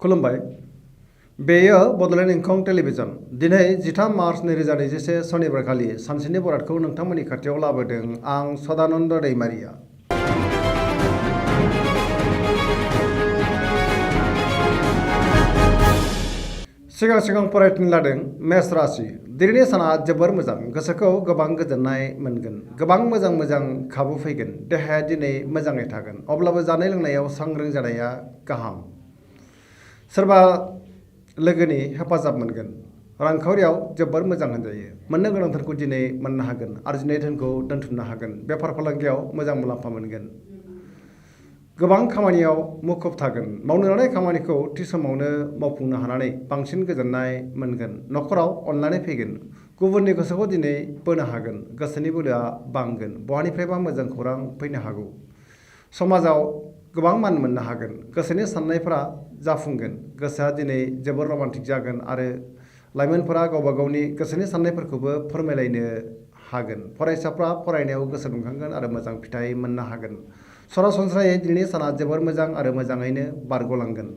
खुलुमबाय। बेयो बड'लेण्ड इंखं टेलिभिजन। दिनै 13 मार्च 2021 सनिबारखालि सानसेनि बरादखौ नोंथांमोननि खाथियाव लाबोदों आं सदानन्द दैमारिया। सिगां फरायथिं लादों मेष राशि। दिनैनि साना जोबोर मोजां, गोसोखौ गोबां गोजोननाय मोनगोन, गोबां मोजां खाबु फैगोन। देहाया दिनै मोजाङै थागोन, अब्लाबो जानाय लोंनायाव सांग्रां जानाया गाहाम। सोरबा लोगोनि हेफाजाब मोनगोन। रांखावरियाव जोबोर मोजां होनजायो। मोननो गोनां धोनखौ दिनै मोननो हागोन, आरजिनाय धोनखौ दोनथुमनो हागोन। बेफार फालांगियाव मोजां मुलाम्फा मोनगोन। गोबां खामानियाव मुखुब थागोन। मावनो लानाय खामानिखौ थि समावनो मावफुंनो हानानै बांसिन गोजोननाय मोनगोन। न'खराव अननानै फैगोन। गुबुननि गोसोखौ दिनै बोनो हागोन। गोसोनि बोलोआ बांगोन। बहानिफ्रायबा मोजां खौरां फैनो हागौ। समाजाव गोबां मान मोननो हागोन। गोसोनि साननायफोरा जाफुंगोन। गोसोआ दिनै जोबोर रमान्टिक जागोन आरो लाइमोनफोरा गावबा गावनि गोसोनि साननायफोरखौबो फोरमायलायनो हागोन। फरायसाफ्रा फरायनायाव गोसो दुंखांगोन आरो मोजां फिथाइ मोननो हागोन। सरासनस्रायै दिनैनि साना जोबोर मोजां आरो मोजाङैनो बारग'लांगोन।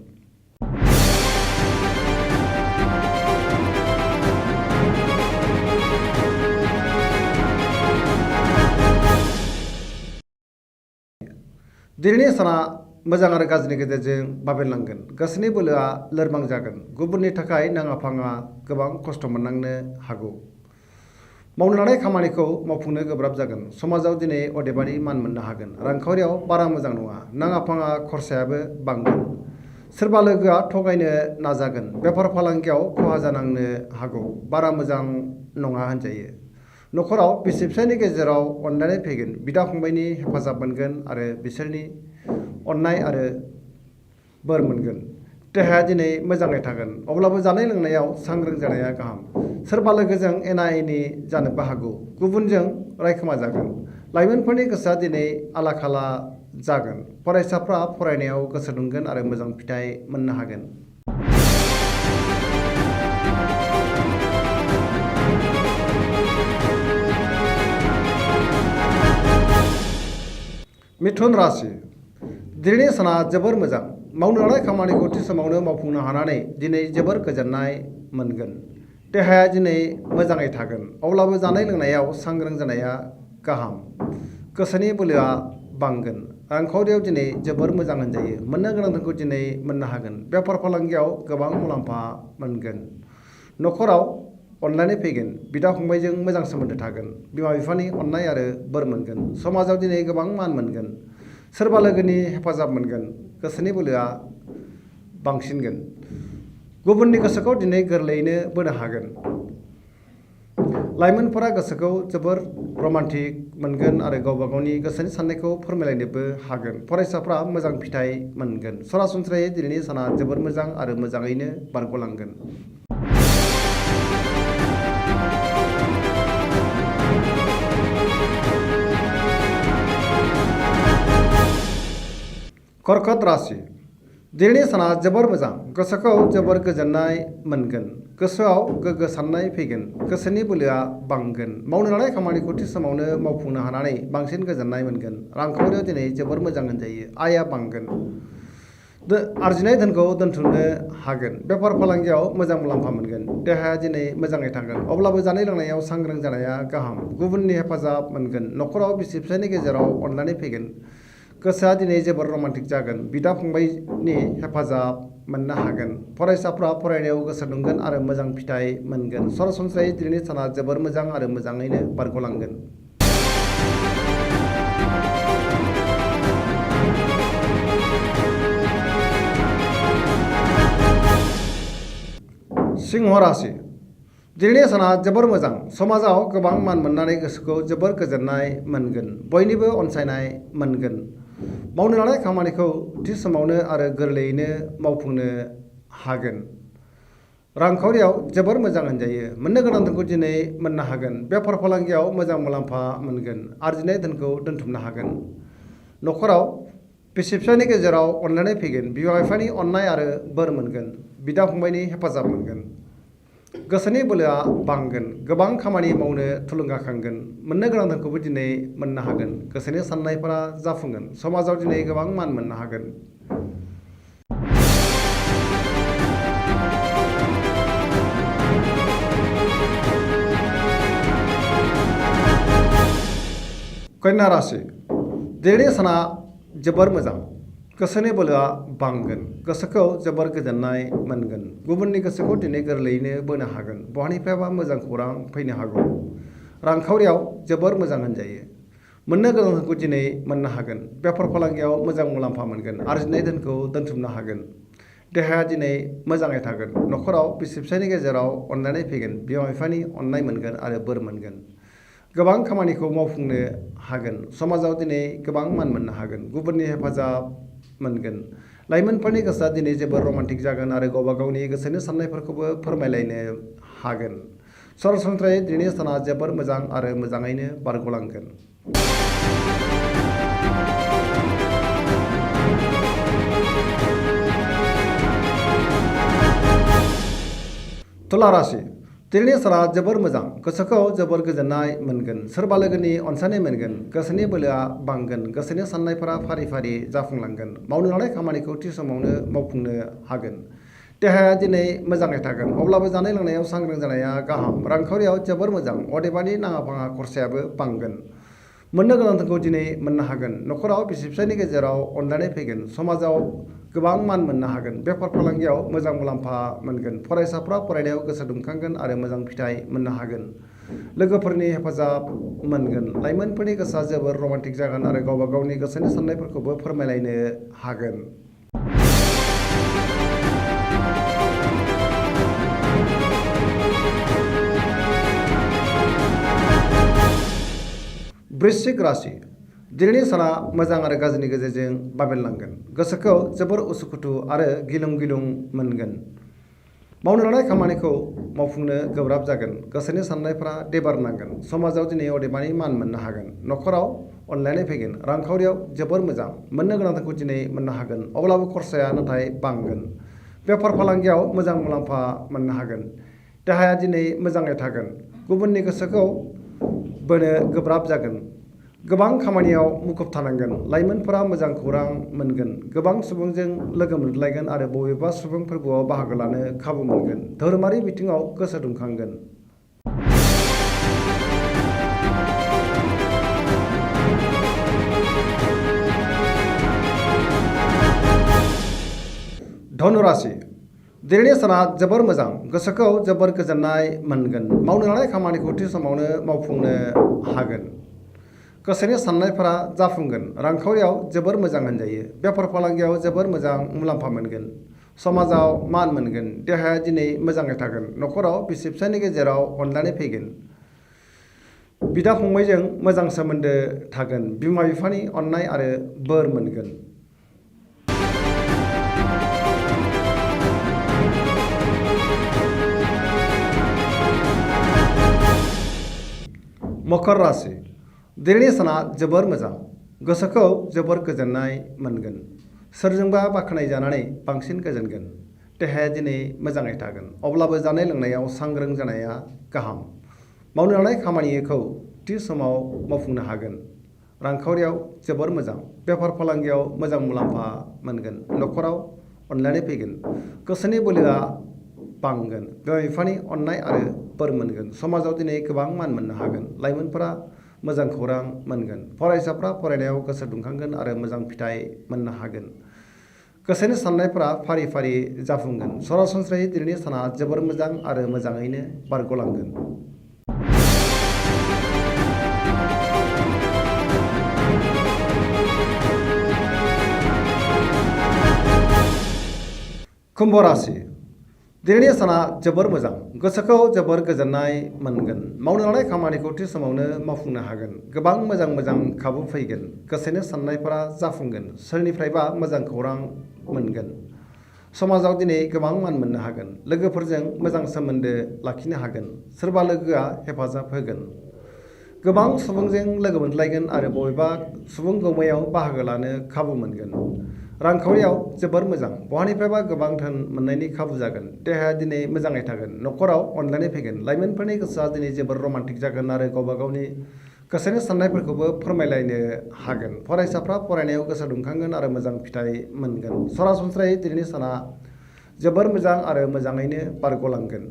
दिनैनि साना मोजां आरो गाज्रिनि गेजेरजों बाबेनलांगोन। गोसोनि बोलोआ लोरबां जागोन। गुबुननि थाखाय नाङा फाङा गोबां खस्थ' मोननांनो हागौ। मावनो लानाय खामानिखौ मावफुंनो गोब्राब जागोन। समाजाव दिनै अदेबानि मान मोननो हागोन। रांखावरियाव बारा मोजां नङा। नाङा फाङा खरसायाबो बांगोन। सोरबा लोगोआ थगायनो नाजागोन। बेफार फालांगियाव खहा जानांनो हागौ। बारा मोजां नङा होनजायो। न'खराव बिसि फिसायनि गेजेराव अनलायनाय फैगोन। बिदा फंबायनि हेफाजाब मोनगोन आरो बिसोरनि अननाय आरो बोर मोनगोन। देहाया दिनै मोजाङै थागोन, अब्लाबो जानाय लोंनायाव सांग्रां जानाया गाहाम। सोरबा लोगोजों एना एनि जानोबो हागौ। गुबुनजों रायखोमा जागोन। लाइमोनफोरनि गोसोआ दिनै आला खाला जागोन। फरायसाफ्रा फरायनायाव गोसो दुंगोन आरो मोजां फिथाइ मोननो हागोन। मिथुन राशि। दिनैनि साना जोबोर मोजां। मावनो लानाय खामानिखौ थि समावनो मावफुंनो हानानै दिनै जोबोर गोजोननाय मोनगोन। देहाया दिनै मोजाङै थागोन, अब्लाबो जानाय लोंनायाव सांग्रां जानाया गाहाम। गोसोनि बोलोआ बांगोन। रांखावरियाव दिनै जोबोर मोजां होनजायो। मोननो गोनां धोनखौ दिनै मोननो हागोन। बेफार फालांगियाव गोबां मुलाम्फा मोनगोन। न'खराव अनलायनाय फैगोन। बिदा फंबायजों मोजां सोमोन्दो थागोन। बिमा बिफानि अननाय आरो बोर मोनगोन। समाजाव दिनै गोबां मान मोनगोन। सोरबा लोगोनि हेफाजाब मोनगोन। गोसोनि बोलोआ बांसिनगोन। गुबुननि गोसोखौ दिनै गोरलैयैनो बोनो हागोन। लाइमोनफोरा गोसोखौ जोबोर रमान्टिक मोनगोन आरो गावबा गावनि गोसोनि साननायखौ फोरमायलायनोबो हागोन। फरायसाफ्रा मोजां फिथाइ मोनगोन। सरासनस्रायै दिनैनि साना जोबोर मोजां आरो मोजाङैनो बारग'लांगोन। कर्कट राशि। दिनैनि साना जोबोर मोजां। गोसोखौ जोबोर गोजोननाय मोनगोन। गोसोआव गोग्गो साननाय फैगोन। गोसोनि बोलोआ बांगोन। मावनो लानाय खामानिखौ थि समावनो मावफुंनो हानानै बांसिन गोजोननाय मोनगोन। रांखावरियाव दिनै जोबोर मोजां होनजायो। आयआ बांगोन। आरजिनाय धोनखौ दोनथुमनो हागोन। बेफार फालांगियाव मोजां मुलाम्फा मोनगोन। देहाया दिनै मोजाङै थागोन, अब्लाबो जानाय लोंनायाव सांग्रां जानाया गाहाम। गुबुननि हेफाजाब मोनगोन। न'खराव बिसि फिसायनि गेजेराव अनलायनाय फैगोन। गोसोआ दिनै जोबोर रमान्टिक जागोन। बिदा फंबायनि हेफाजाब मोननो हागोन। फरायसाफ्रा फरायनायाव गोसो दुंगोन आरो मोजां फिथाइ मोनगोन। सरासनस्रायै दिनैनि साना जोबोर मोजां आरो मोजाङैनो बारग'लांगोन। सिंह राशि। दिनैनि साना जोबोर मोजां। समाजाव गोबां मान मोननानै गोसोखौ जोबोर गोजोननाय मोनगोन। बयनिबो अनसायनाय मोनगोन। मावनो लानाय खामानिखौ थि समावनो आरो गोरलैयैनो मावफुंनो हागोन। रांखावरियाव जोबोर मोजां होनजायो। मोननो गोनां धोनखौ दिनै मोननो हागोन। बेफार फालांगियाव मोजां मुलाम्फा मोनगोन। आरजिनाय धोनखौ दोनथुमनो हागोन। न'खराव बिसि फिसायनि गेजेराव अनलायनाय फैगोन। बिमा बिफानि अननाय आरो बोर मोनगोन। बिदा फंबायनि हेफाजाब मोनगोन। गोसोनि बोलोआ बांगोन। गोबां खामानि मावनो थुलुंगाखांगोन। मोननो गोनां धोनखौबो दिनै मोननो हागोन। गोसोनि साननायफोरा जाफुंगोन। समाजाव दिनै गोबां मान मोननो हागोन। कन्या राशि दिनैनि साना जोबोर मोजां गोसोनि बोलोआ बांगोन गोसोखौ जोबोर गोजोननाय मोनगोन गुबुननि गोसोखौ दिनै गोरलैयैनो बोनो हागोन बहानिफ्रायबा मोजां खौरां फैनो हागौ रांखावरियाव जोबोर मोजां होनजायो मोननो गोनांखौ दिनै मोननो हागोन बेफार फालांगियाव मोजां मुलाम्फा मोनगोन आरजिनाय धोनखौ दोनथुमनो हागोन देहाया दिनै मोजाङै थागोन न'खराव बिसि फिसायनि गेजेराव अनलायनाय फैगोन बिमा बिफानि अननाय मोनगोन आरो बोर मोनगोन गोबां खामानिखौ मावफुंनो हागोन समाजाव दिनै गोबां मान मोननो हागोन गुबुननि हेफाजाब मोनगोन लाइमोनफोरनि गोसोआ दिनै जोबोर रमान्टिक जागोन आरो गावबा गावनि गोसोनि साननायफोरखौबो फोरमायलायनो हागोन सरासनस्रायै दिनैनि साना जोबोर मोजां आरो मोजाङैनो बारग'लांगोन तुला राशि दिनैनि साना जोबोर मोजां गोसोखौ जोबोर गोजोननाय मोनगोन सोरबा लोगोनि अनसायनाय मोनगोन गोसोनि बोलोआ बांगोन गोसोनि साननायफोरा फारि फारि जाफुंलांगोन मावनो लानाय खामानिखौ थि समावनो मावफुंनो हागोन देहाया दिनै मोजाङै थागोन अब्लाबो जानाय लोंनायाव सांग्रां जानाया गाहाम रांखावरियाव जोबोर मोजां अदेबानि नाङा फाङा खरसायाबो बांगोन मोननो गोनांखौ दिनै मोननो हागोन न'खराव बिसि फिसायनि गेजेराव अनलायनाय फैगोन समाजाव गोबां मान मोननो हागोन बेफार फालांगियाव मोजां मुलाम्फा मोनगोन फरायसाफ्रा फरायनायाव गोसो दुंखांगोन आरो मोजां फिथाइ मोननो हागोन लोगोफोरनि हेफाजाब मोनगोन लाइमोनफोरनि गोसोआ जोबोर रमान्टिक जागोन आरो गावबा गावनि गोसोनि साननायफोरखौबो फोरमायलायनो हागोन वृश्चिक राशि दिनैनि साना मोजां आरो गाज्रिनि गेजेरजों बाबेनलांगोन गोसोखौ जोबोर उसुखुथु आरो गिलुं गिलुं मोनगोन मावनो लानाय खामानिखौ मावफुंनो गोब्राब जागोन गोसोनि साननायफ्रा देबारनांगोन समाजाव दिनै अदेबानि मान मोननो हागोन न'खराव अनलायनाय फैगोन रांखावरियाव जोबोर मोजां मोननो गोनांखौ दिनै मोननो हागोन अब्लाबो खरसाया नाथाय बांगोन बेफार फालांगियाव मोजां मुलाम्फा मोननो हागोन देहाया दिनै मोजाङै थागोन गुबुननि गोसोखौ बोनो गोब्राब जागोन गोबां खामानियाव मुखुब थानांगोन लाइमोनफोरा मोजां खौरां मोनगोन गोबां सुबुंजों लोगो मोनलायगोन आरो बबेबा सुबुं फोरबोआव बाहागो लानो खाबु मोनगोन धोरोमारि बिथिङाव गोसो दुंखांगोन धनु राशि दिनैनि साना जोबोर मोजां गोसोखौ जोबोर गोजोननाय मोनगोन मावनो लानाय खामानिखौ थि समावनो मावफुंनो हागोन गोसोनि साननायफोरा जाफुंगोन रांखावरियाव जोबोर मोजां होनजायो बेफार फालांगियाव जोबोर मोजां मुलाम्फा मोनगोन समाजाव मान मोनगोन देहाया दिनै मोजाङै थागोन न'खराव बिसि फिसायनि गेजेराव अनलायनाय फैगोन बिदा फंबायजों मोजां सोमोन्दो थागोन बिमा बिफानि अननाय आरो बोर मोनगोन मकर राशि दिनैनि साना जोबोर मोजां गोसोखौ जोबोर गोजोननाय मोनगोन सोरजोंबा बाख्नाय जानानै बांसिन गोजोनगोन देहाया दिनै मोजाङै थागोन अब्लाबो जानाय लोंनायाव सांग्रां जानाया गाहाम मावनो लानाय खामानिखौ थि समाव मावफुंनो हागोन रांखावरियाव जोबोर मोजां बेफार फालांगियाव मोजां मुलाम्फा मोनगोन न'खराव अनलायनाय फैगोन गोसोनि बोलोआ बांगोन बिमा बिफानि अननाय आरो बोर मोनगोन समाजाव दिनै गोबां मान मोननो हागोन लाइमोनफोरा मोजां खौरां मोनगोन फरायसाफ्रा फरायनायाव गोसो दुंखांगोन आरो मोजां फिथाइ मोननो हागोन गोसोनि साननायफोरा फारि फारि जाफुंगोन सरासनस्रायै दिनैनि साना जोबोर मोजां आरो मोजाङैनो बारग'लांगोन कुम्भ राशि दिनैनि साना जोबोर मोजां गोसोखौ जोबोर गोजोननाय मोनगोन मावनो लानाय खामानिखौ थि समावनो मावफुंनो हागोन गोबां मोजां खाबु फैगोन गोसोनि साननायफोरा जाफुंगोन सोरनिफ्रायबा मोजां खौरां मोनगोन समाजाव दिनै गोबां मान मोननो हागोन लोगोफोरजों मोजां सोमोन्दो लाखिनो हागोन सोरबा लोगोआ हेफाजाब होगोन गोबां सुबुंजों लोगो मोनलायगोन आरो बबेबा सुबुं गौमायाव बाहागो लानो खाबु मोनगोन रांखावरियाव जोबोर मोजां बहानिफ्रायबा गोबां धोन मोननायनि खाबु जागोन देहाया दिनै मोजाङै थागोन न'खराव अनलायनाय फैगोन लाइमोनफोरनि गोसोआ दिनै जोबोर रमान्टिक जागोन आरो गावबा गावनि गोसोनि साननायफोरखौबो फोरमायलायनो हागोन फरायसाफ्रा फरायनायाव गोसो दुंखांगोन आरो मोजां फिथाइ मोनगोन सरासनस्रायै दिनैनि साना जोबोर मोजां आरो मोजाङैनो बारग'लांगोन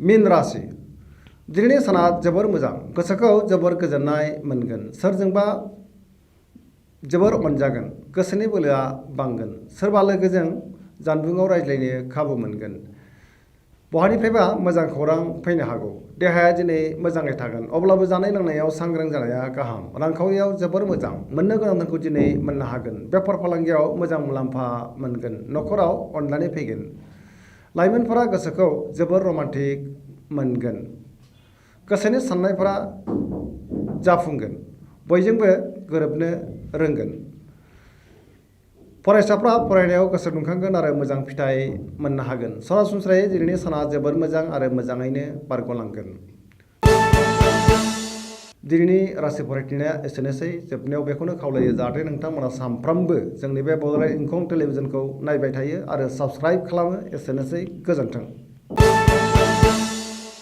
मीन राशि दिनैनि साना जोबोर मोजां गोसोखौ जोबोर गोजोननाय मोनगोन सोरजोंबा जोबोर अनजागोन गोसोनि बोलोआ बांगोन सोरबा लोगोजों जानबुङाव रायज्लायनो खाबु मोनगोन बहानिफ्रायबा मोजां खौरां फैनो हागौ देहाया दिनै मोजाङै थागोन अब्लाबो जानाय लोंनायाव सांग्रां जानाया गाहाम रांखावरियाव जोबोर मोजां मोननो गोनांखौ दिनै मोननो हागोन बेफार फालांगियाव मोजां मुलाम्फा मोनगोन न'खराव अननानै फैगोन लाइमोनफोरा गोसोखौ जोबोर रमान्टिक मोनगोन गोसोनि साननायफोरा जाफुंगोन बयजोंबो गोरोबनो रोंगोन फरायसाफ्रा फरायनायाव गोसो दुंखांगोन आरो मोजां फिथाइ मोननो हागोन सरासनस्रायै दिनैनि साना जोबोर मोजां आरो मोजाङैनो बारग'लांगोन दिनैनि राशि फरायथिनाया एसेनोसै जोबनायाव बेखौनो खावलायो जाहाथे नोंथांमोना सानफ्रामबो जोंनि बे बड'लेण्ड इंखं टेलिभिजनखौ नायबाय थायो आरो साबस्क्राइब खालामो एसेनोसै गोजोन्थों।